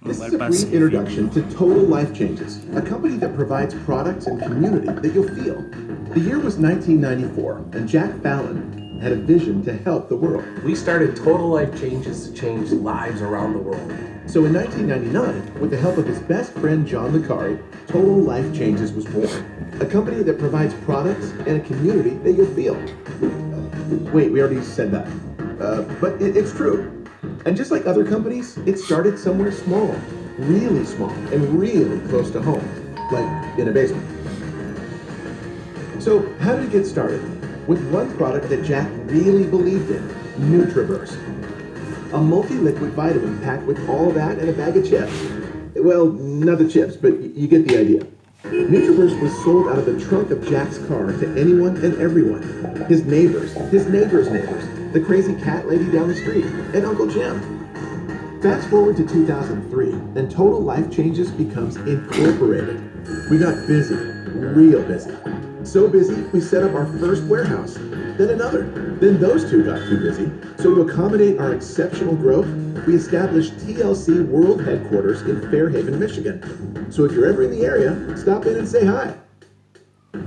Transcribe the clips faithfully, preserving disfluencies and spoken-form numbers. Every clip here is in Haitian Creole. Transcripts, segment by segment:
This is a brief introduction to Total Life Changes, a company that provides products and community that you'll feel. The year was nineteen ninety-four, and Jack Fallon had a vision to help the world. We started Total Life Changes to change lives around the world. So in nineteen ninety-nine, with the help of his best friend John Licari, Total Life Changes was born, a company that provides products and a community that you'll feel. Wait, we already said that. Uh, but it, it's true. And just like other companies, it started somewhere small, really small, and really close to home, like in a basement. So, how did it get started? With one product that Jack really believed in, Nutriburst. A multi-liquid vitamin packed with all that and a bag of chips. Well, not the chips, but y- you get the idea. Nutriburst was sold out of the trunk of Jack's car to anyone and everyone. His neighbors, his neighbors' neighbors, the crazy cat lady down the street, and Uncle Jim. Fast forward to two thousand three, and Total Life Changes becomes incorporated. We got busy, real busy. So busy, we set up our first warehouse, then another. Then those two got too busy. So, to accommodate our exceptional growth, we established T L C World Headquarters in Fairhaven, Michigan. So, if you're ever in the area, stop in and say hi.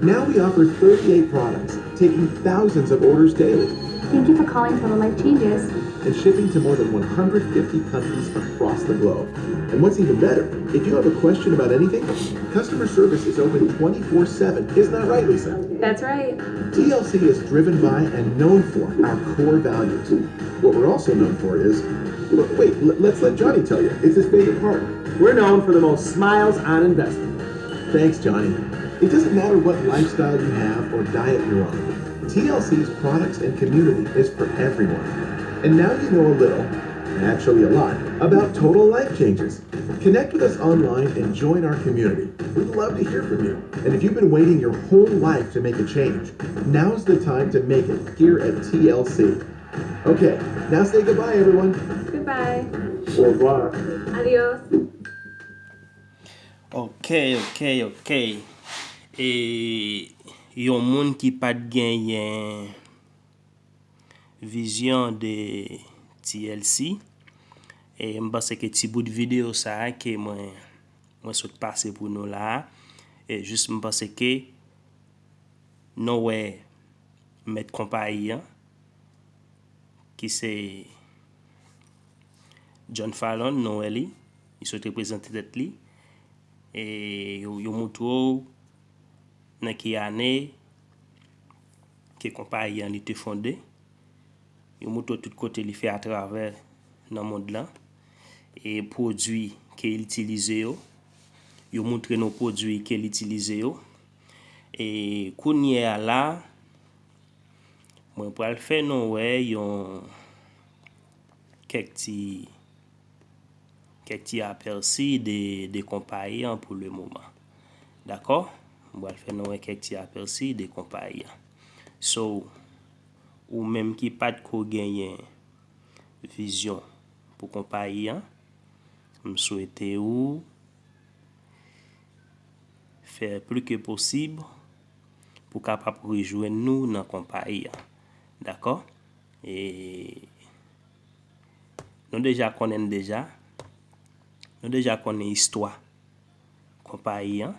Now we offer thirty-eight products, taking thousands of orders daily. Thank you for calling Total Life Changes. And shipping to more than one hundred fifty countries across the globe. And what's even better, if you have a question about anything, customer service is open twenty-four seven. Isn't that right, Lisa? That's right. T L C is driven by and known for our core values. What we're also known for is, w- wait, l- let's let Johnny tell you. It's his favorite part. We're known for the most smiles on investment. Thanks, Johnny. It doesn't matter what lifestyle you have or diet you're on. T L C's products and community is for everyone. And now you know a little, actually a lot, about Total Life Changes. Connect with us online and join our community. We'd love to hear from you. And if you've been waiting your whole life to make a change, now's the time to make it here at T L C. Okay, now say goodbye, everyone. Goodbye. Au revoir. Adios. Ok, ok, ok. E yon moun ki pa t genyen vizyon de T L C. E m panse ke ti bout videyo sa a ke mwen, mwen sot pase pou nou la a, e jis m panse ke nou wè mèt konpayi an, ki se John Fallon, nou wè li, li sot reprezante tèt li. E yo, yo moutre w nan ki ane ke konpayi an li te fonde. Yo moutre w tout kote li fè atravè nan mond lan. E pwodui ke l itilize yo. Yo moutre nou pwodui ke l itilize yo. E kounye a la, mwen pral fè nou wè yon kèk ti kèk ti apèsi de, de konpayi an pou le moman. Dakò? Mwen pral fè nou wè kèk ti apèsi de konpayi an. So, ou menm ki pa t ko genyen vizyon pou konpayi an, m swete ou fè pli ke posib pou kapab rejwenn nou nan konpayi an. Dakò? E nou deja konnen deja. Nou deja konnen istwa konpayi an.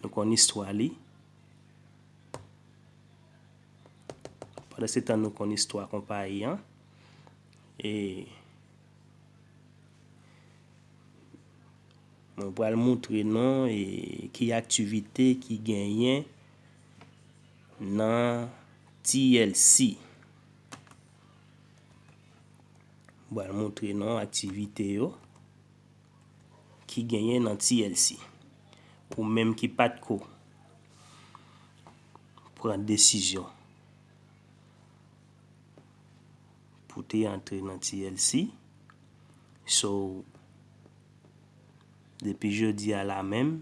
Nou konn istwa li. Pandan se tan nou konn istwa konpayi an. E mwen pral moutre nou e ki aktivite ki genyen nan T L C. Mwen pral moutre nou aktivite yo ki genyen nan T L C. Ou menm ki pa t ko pran desizyon pou te antre nan T L C. So, depi jodi a la menm,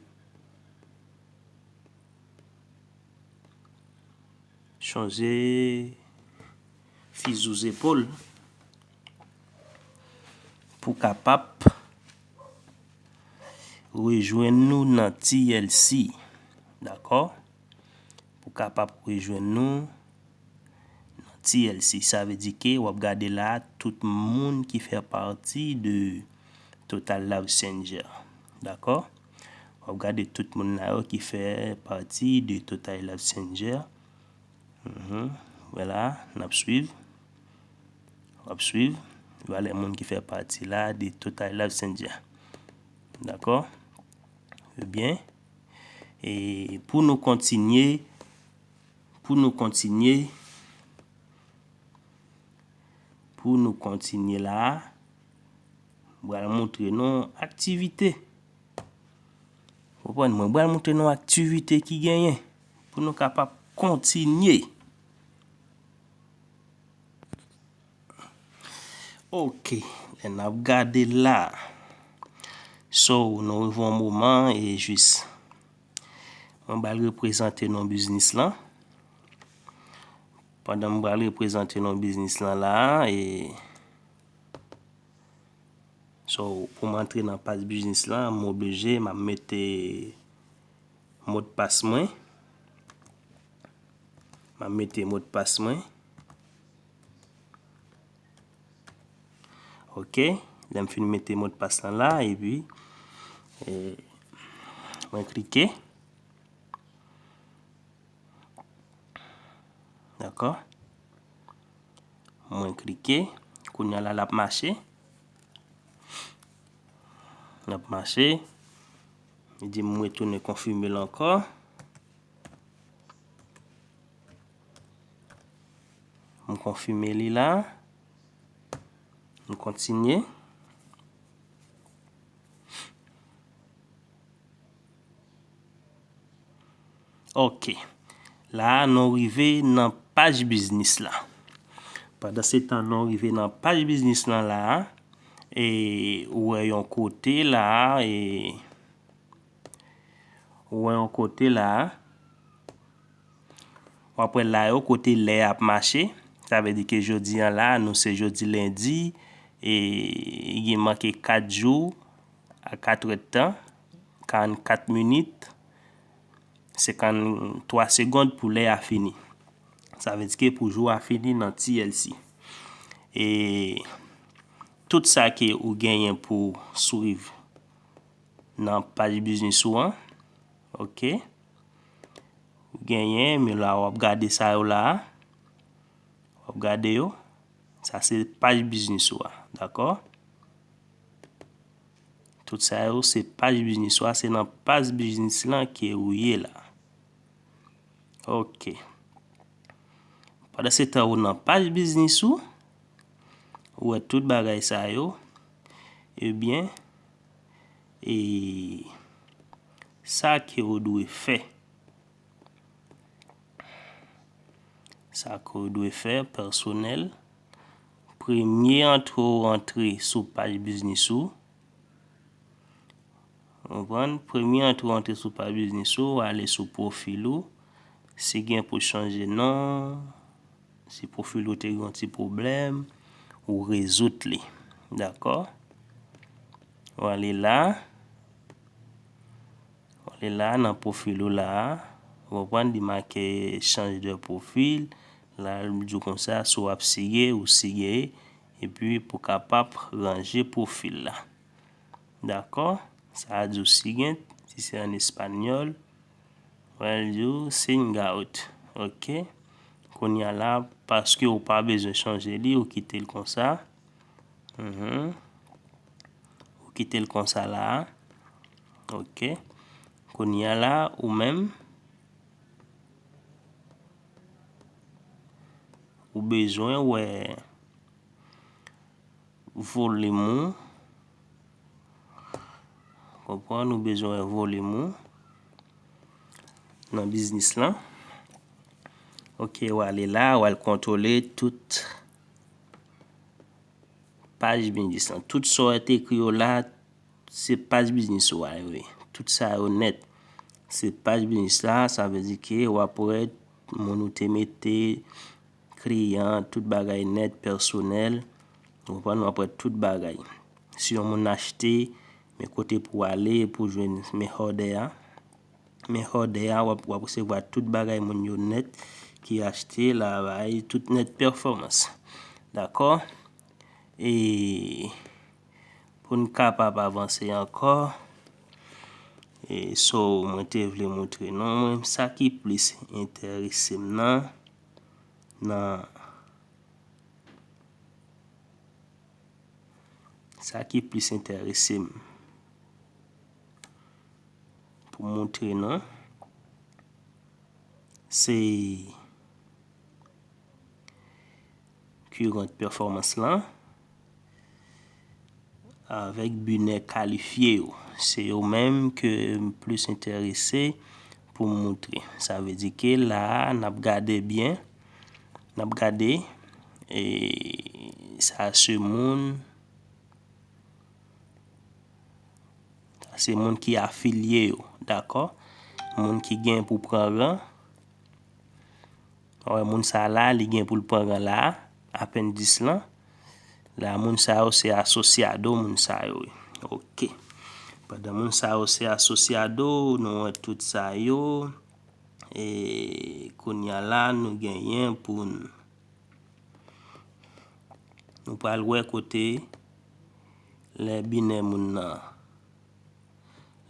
chonje fizi w zepòl pou kapab rejwenn nou nan T L C. Dakò? Pou kapab rejwenn nou nan T L C. Sa vle di ke w ap gade la tout moun ki fè pati de Total Life Changer. Dakò? W ap gade tout moun la yo ki fè pati de Total Life Changer. Mhm. Vwala, n ap swiv. W ap swiv. Vwala moun ki fè pati la de Total Life Changer. Dakò? Ebyen, e pou nou kontinye, pou nou kontinye, pou nou kontinye la, m pral montre nou aktivite. Konprann? Mwen pral montre nou aktivite ki genyen pou nou kapab kontinye. Ok, lè n ap gade la. So, nou rive yon moman e jis. Mwen pral reprezante non biznis lan. Pandan m pral reprezante non biznis lan la, e so, pou m antre nan paj biznis lan, m oblije, m ap mete modpas mwen. M ap mete modpas mwen. Ok, lè m fin mete modpas lan la, epi, e, mwen klike. Dakò? Mwen klike. Kounye a la, l ap mache. L ap mache. Li di m retounen konfime l ankò. M konfime li la. M kontinye. Ok. La a, nou rive nan paj biznis la. Pandan se tan nou rive nan paj biznis lan la a, e ou wè yon kote la a, e ou wè yon kote la a, w ap wè la yo kote lè ap mache. Sa vle di ke jodi an la, nou se jodi lendi, e gen manke kat jou a kat è d tan, karannkat minit, senkanntwa segond pou lè a fini. Sa vle di ke pou jou a fini nan T L C. E tout sa ke ou genyen pou swiv nan paj biznis ou an, ok? Ou genyen, men la w ap gade sa yo la a. W ap gade yo. Sa se paj biznis ou a, dakò? Tout sa yo se paj biznis ou a, se nan paj biznis lan ke ou ye la. Ok. Pandan se tan ou nan paj biznis ou, ou wè tout bagay sa yo, ebyen, e sa ke ou dwe fè. Sa ke ou dwe fè, pèsonèl. Premye antre ou antre sou paj biznis ou. Ou konprann? Premye antre ou antre sou paj biznis ou, ou ale sou pwofil ou. Si gen pou chanje non, si pwofil ou te gen yon ti pwoblèm, ou rezoud li. Dakò? Ou ale la. Ou ale la nan pwofil ou la a. Ou konprann, li make change de profil. La, l di w konsa, si w ap sige, ou sige, epi pou kapab ranje pwofil la. Dakò? Sa a di w siguiente, si se an espanyòl. Wè, l di w sign out. Ok. Kounye a la, paske ou pa bezwen chanje li, ou kite l konsa. Mhm. Ou kite l konsa la a. Ok. Kounye a la, ou menm, ou bezwen wè volim ou. Konprann, ou bezwen wè volim ou nan biznis lan. Ok, w ale la, w al kontwole tout paj biznis lan. Tout sa w te ekri yo la, se paj biznis ou a yo ye. Tout sa yo nèt, se paj biznis la, sa vle di ke w ap wè moun ou te mete, kliyan, tout bagay nèt, pèsonèl. Ou konprann, w ap wè tout bagay. Si yon moun achte, men kote pou w ale, pou jwenn men òdè a. Men òdè a, w ap, w ap resevwa tout bagay moun yo nèt, ki achte la bay tout nèt pèfòmans. Dakò? E pou n kapab avanse ankò, e so mwen te vle montre nou, mwen, sa ki plis enterese m nan, nan Sa ki plis enterese m pou montre nou, se current performance lan avèk binè kalifye yo. Se yo menm ke m plis enterese pou m montre. Sa vle di ke la a, n ap gade byen, n ap gade, e, sa se moun, sa se moun ki afilye yo, dakò? Moun ki gen pou pran ran. Wè, moun sa la, li gen pou l pran ran la, apendis lan. La, moun sa yo se asociado, moun sa yo ye. Oke. Pandan moun sa yo se asociado, nou wè tout sa yo. E kounye a la, nou genyen pou n, nou pral wè kote lè binè moun nan,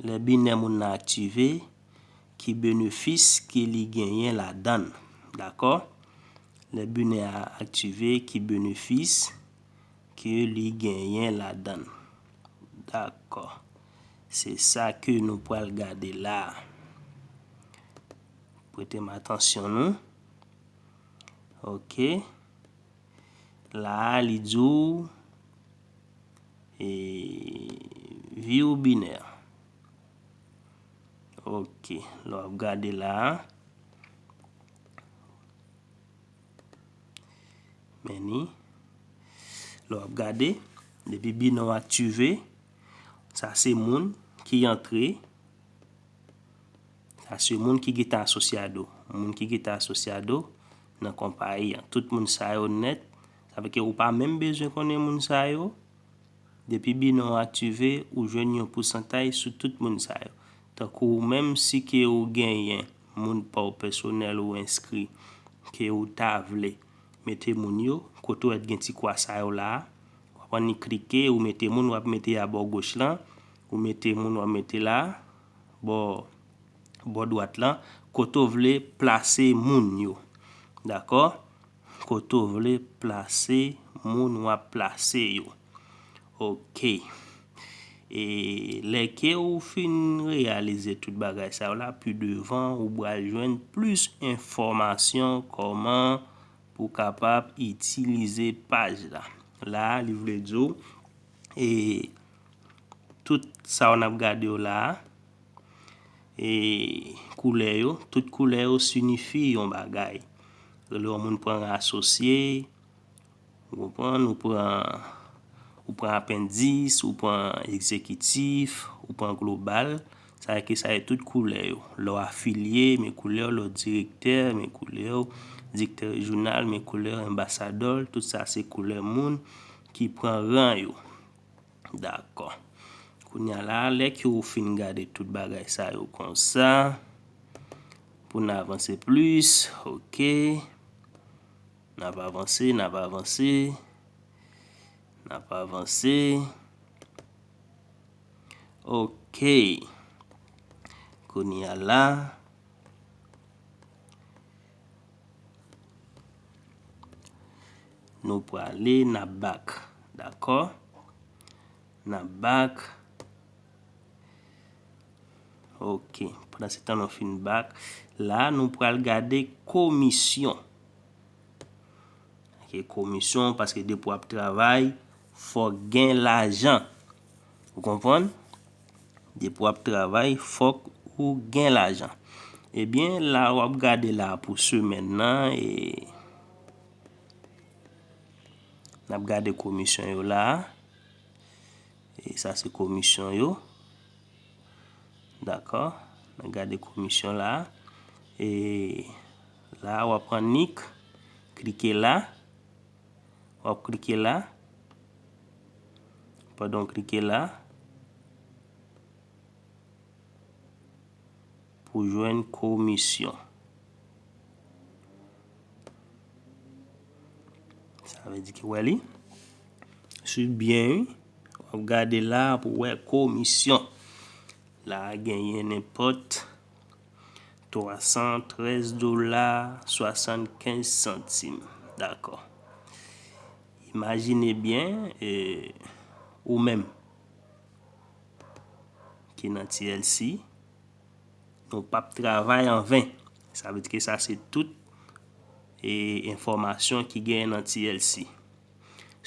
lè binè moun nan aktive, ki benefis ke li genyen ladan l. Dakò? Lè binè a aktive, ki benefis ke li genyen ladan l. Dakò. Se sa ke nou pral gade la a. Prete m atansyon nou. Oke. La a, li di w, e, view binè. Oke. Lè w ap gade la a, men ni, lè w ap gade, depi binè w aktive, sa se moun ki antre, sa se moun ki gentan asociado. Moun ki gentan asociado nan konpayi an. Tout moun sa yo nèt, sa vle ke ou pa menm bezwen konnen moun sa yo. Depi binè w aktive, ou jwenn yon pousantaj sou tout moun sa yo. Tankou ou menm, si ke ou genyen moun pa w pèsonèl ou enskri, ke ou ta vle mete moun yo, kote w wè gen ti kwa sa yo la a, w ap annik klike, ou mete moun, w ap mete a bò goch lan, ou mete moun, w ap mete la a, bò, bò dwat lan, kote w vle plase moun yo. Dakò? Kote w vle plase moun w ap plase yo. Oke. E lè ke ou fin reyalize tout bagay sa yo la, pi devan, ou pral jwenn plis enfòmasyon kòman pou w kapab itilize paj la. La a, li vle di w, e tout sa w n ap gade yo la a, e koulè yo, tout koulè yo sinifi yon bagay. Lè yon moun pran asosye, ou konprann, ou pran, ou pran apendis, ou pran egzekitif, ou pran global, sa vle ke sa se tout koulè yo. Lè w afilye, men koulè w, lè w direktè, men koulè w, direktè rejyonal, men koulè w, anbasadò, tout sa se koulè moun ki pran ran yo. Dakò. Kounye a la, lè ke ou fin gade tout bagay sa yo konsa, pou n avanse plis, oke. N ap avanse, n ap avanse, n ap avanse. Oke. Kounye a la, nou prale, n ap back. Dakò? N ap back. Oke. Pandan se tan nou fin back, la, nou pral gade komisyon. Oke, komisyon, paske depi w ap travay, fòk gen lajan. Ou konprann? Depi w ap travay, fòk ou gen lajan. Ebyen, la w ap gade la pou semèn nan, e n ap gade komisyon yo la. E sa se komisyon yo. Dakò? N ap gade komisyon la. E la, w ap annik klike la. W ap klike la. Pandan w klike la, pou jwenn komisyon. Sa vle di ke wè li. Swiv byen, wi. W ap gade la pou wè komisyon. La genyen nenpòt twa san trèz dola swasannkenz santim. Dakò. Imajine byen, e, ou menm ki nan T L C, nou p ap travay an ven. Sa vle di ke sa se tout, e, enfòmasyon ki genyen nan T L C.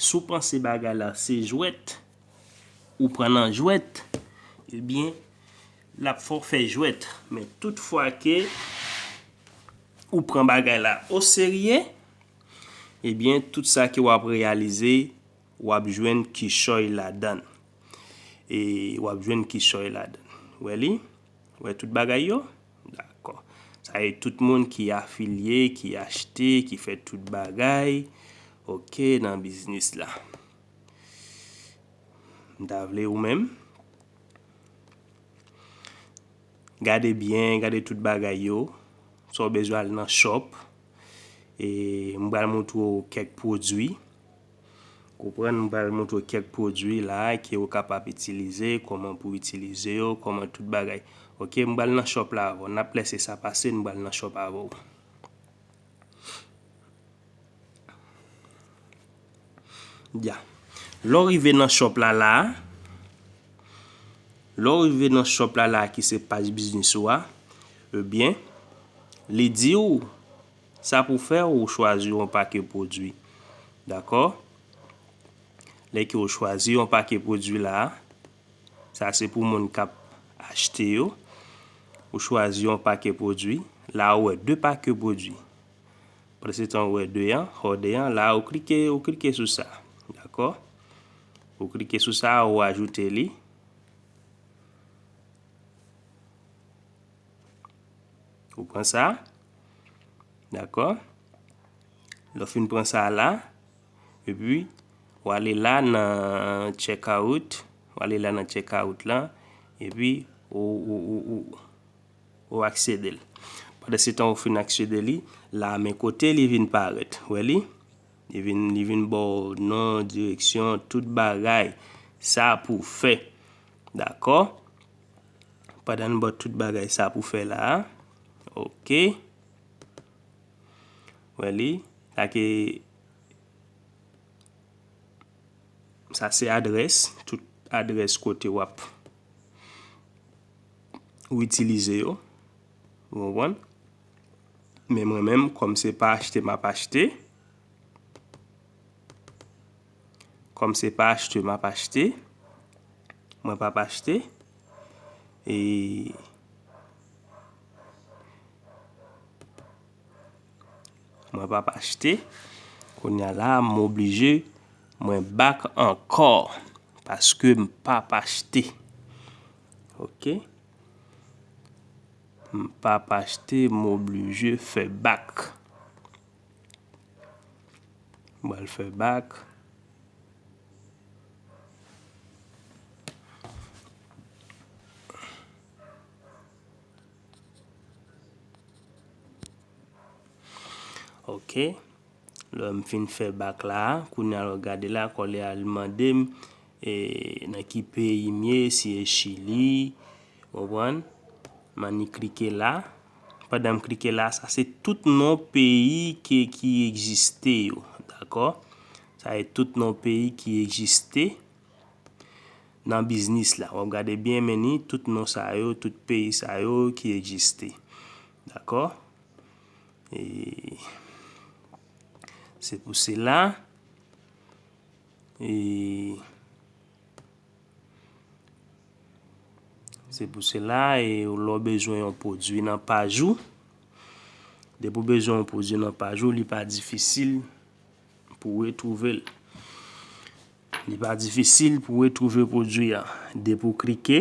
Si w panse bagay la se jwèt, ou pran nan jwèt, ebyen, l ap fè w fè jwèt. Men tout fwa ke ou pran bagay la oserye, ebyen, tout sa ke w ap reyalize, w ap jwenn kichòy ladan l. E w ap jwenn kichòy ladan l. Wè li? Wè tout bagay yo? Dakò. Sa e tout moun ki afilye, ki achte, ki fè tout bagay, oke, nan biznis la. M ta vle ou menm. Gade byen, gade tout bagay yo. Sa w bezwen al nan shop. E m pral montre w kèk pwodui. Konprann, m pral montre w kèk pwodui la ke w kapab itilize, kòman pou w itilize yo, kòman tout bagay. Oke, m pral nan shop la avè w. N ap lèse sa pase, m pral nan shop avè w. Ya. Lè w rive nan shop la la, lè w rive nan shop la la ki se paj biznis ou a, ebyen, li di w sa pou fè, ou chwazi yon pakè pwodui. Dakò? Lè ke w chwazi yon pakè pwodui la, sa se pou moun k ap achte yo. Ou chwazi yon pakè pwodui. La ou wè de pakè pwodui. Pandan se tan ou wè de an, hòde an, la ou klike, ou klike sou sa. Dakò? Ou klike sou sa, ou ajoute li. Ou pran sa. Dakò? Lè w fin pran sa la, epi w ale la nan checkout, w ale la nan checkout lan, epi ou, ou, ou, ou, ou aksede l. Pandan se tan ou fin aksede li, la men kote li vin parèt. Wè li? Li vin, li vin ba w non, direksyon, tout bagay. Sa pou fè. Dakò? Pandan n ba w tout bagay sa pou fè la. Oke. Wè li. Sa ke, sa se adrès, tout adrès kote w ap, ou itilize yo. Ou konprann? Men mwen menm, kòm se pa achte m ap achte, kòm se pa achte m ap achte, mwen p ap achte. E mwen p ap achte. Kounye a la, m oblije, mwen back ankò, paske m p ap achte. Oke? M p ap achte, m oblije fè back. M pral fè back. Oke. Lè m fin fè back la, kounye a lè w gade la, kòlè a li mande m, e, nan ki peyi m ye, si e Chili, w konprann? M annik klike la. Pandan m klike la, sa se tout non peyi ke, ki egziste yo, dakò? Sa se tout non peyi ki egziste nan biznis la. W ap gade byen, men ni tout non sa yo, tout peyi sa yo ki egziste. Dakò? E se pou sela, e se pou sela, e lè w bezwen yon pwodui nan paj ou, depi w bezwen yon pwodui nan paj ou, li pa difisil pou w retwouve l. Li pa difisil pou w retwouve pwodui a. Depi w klike,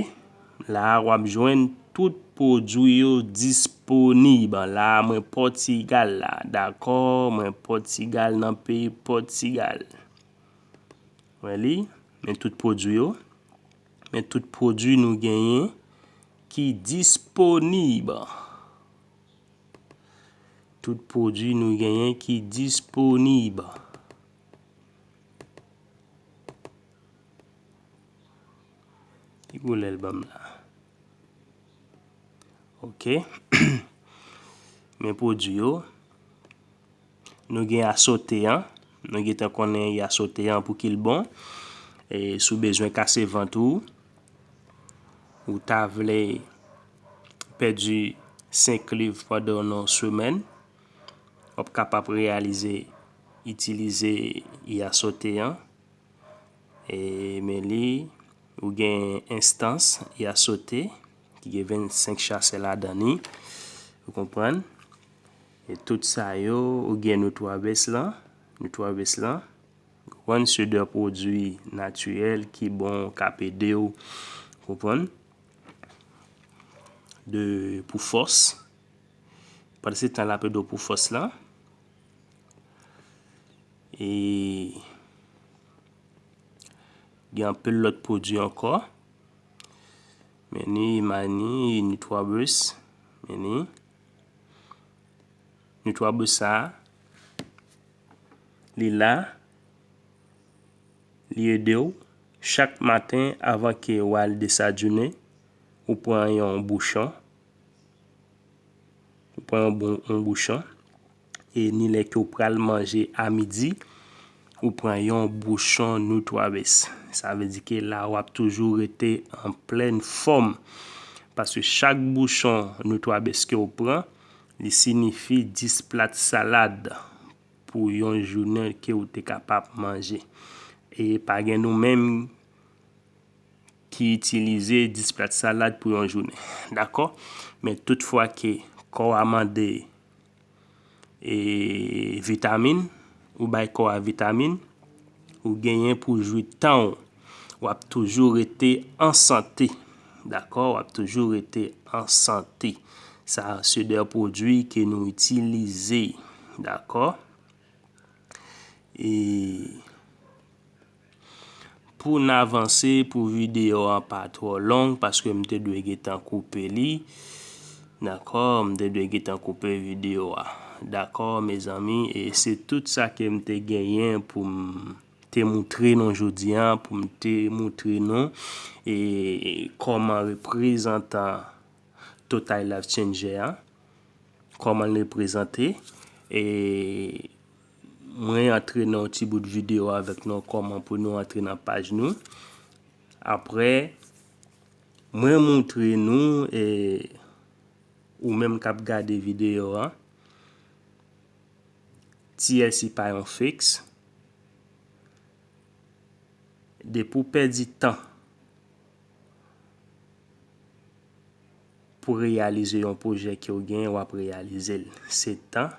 la a w ap jwenn tout pwodui yo disponib. La a mwen Pòtigal la, dakò? Mwen Pòtigal, nan peyi Pòtigal. Wè li, men tout pwodui yo. Men tout pwodui nou genyen ki disponib. Tout pwodui nou genyen ki disponib. Ki koulè l ban m la? Ok. Men pwodui yo. Nou gen ya sote an. Nou gentan konnen ya sote an pou ki l bon. E si w bezwen kase vant ou, ou ta vle pèdi senk liv pandan yon semèn, w ap kapab reyalize, itilize ya sote an. E, men li, ou gen enstans ya sote, ki gen vennsenk chasè ladan li. Ou konprann? E tout sa yo, ou gen Nutrabase lan, Nutrabase lan. Ou konprann? Se de pwodui natirèl ki bon, k ap ede w, konprann? De, pou fòs. Pandan se tan l ap ede w pou fòs lan. E gen anpil lòt pwodui ankò. Men ni Imani, Nutrabase. Men ni Nutrabase sa, li la, li ede w. Chak maten, avan ke w al desajine, ou pran yon bouchon. Ou pran yon bon, yon bouchon. E ni lè ke w pral manje a midi, ou pran yon bouchon Nutrabase. Sa vle di ke la, w ap toujou rete an plèn fòm. Paske chak bouchon Nutrabase ke w pran, li siyifi dis plat salad pou yon jounen ke w te kapab manje. E pa gen nou menm ki itilize dis plat salad pou yon jounen. Dakò? Men tout fwa ke kò a mande, e, vitamin, ou bay kò a vitamin, ou genyen pou jwi tan w. W ap toujou rete an sante. Dakò? W ap toujou rete an sante. Sa, se de pwodui ke nou itilize. Dakò? E pou n avanse, pou videyo a pa twò long, paske m te dwe gentan koupe li. Dakò, m te dwe gentan koupe videyo a. Dakò, mezanmi, e se tout sa ke m te genyen pou m te moutre nou jodi a, pou m te moutre nou, e kòman reprezantan Total Life Changer a, kòman l reprezante. E mwen antre nan yon ti bout videyo avèk nou, kòman pou nou antre nan paj nou. Apre, mwen moutre nou, e ou menm k ap gade videyo a, T L C pa yon fake. Depi w pèdi tan pou reyalize yon pwojè ke w genyen, w ap reyalize l. Se tan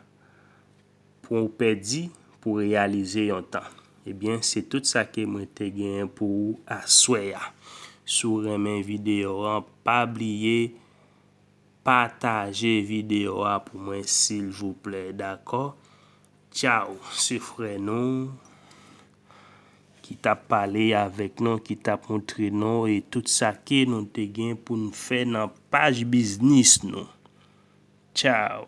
pou w pèdi pou reyalize yon tan. Ebyen, se tout sa ke mwen te genyen pou ou aswè a. Si w renmen videyo an, pa bliye pataje videyo a pou mwen, silvouplè, dakò? Tchaw, se frè nou ki t ap pale avèk nou, ki t ap moutre nou e tout sa ke nou te gen pou n fè nan paj biznis nou. Tchaw.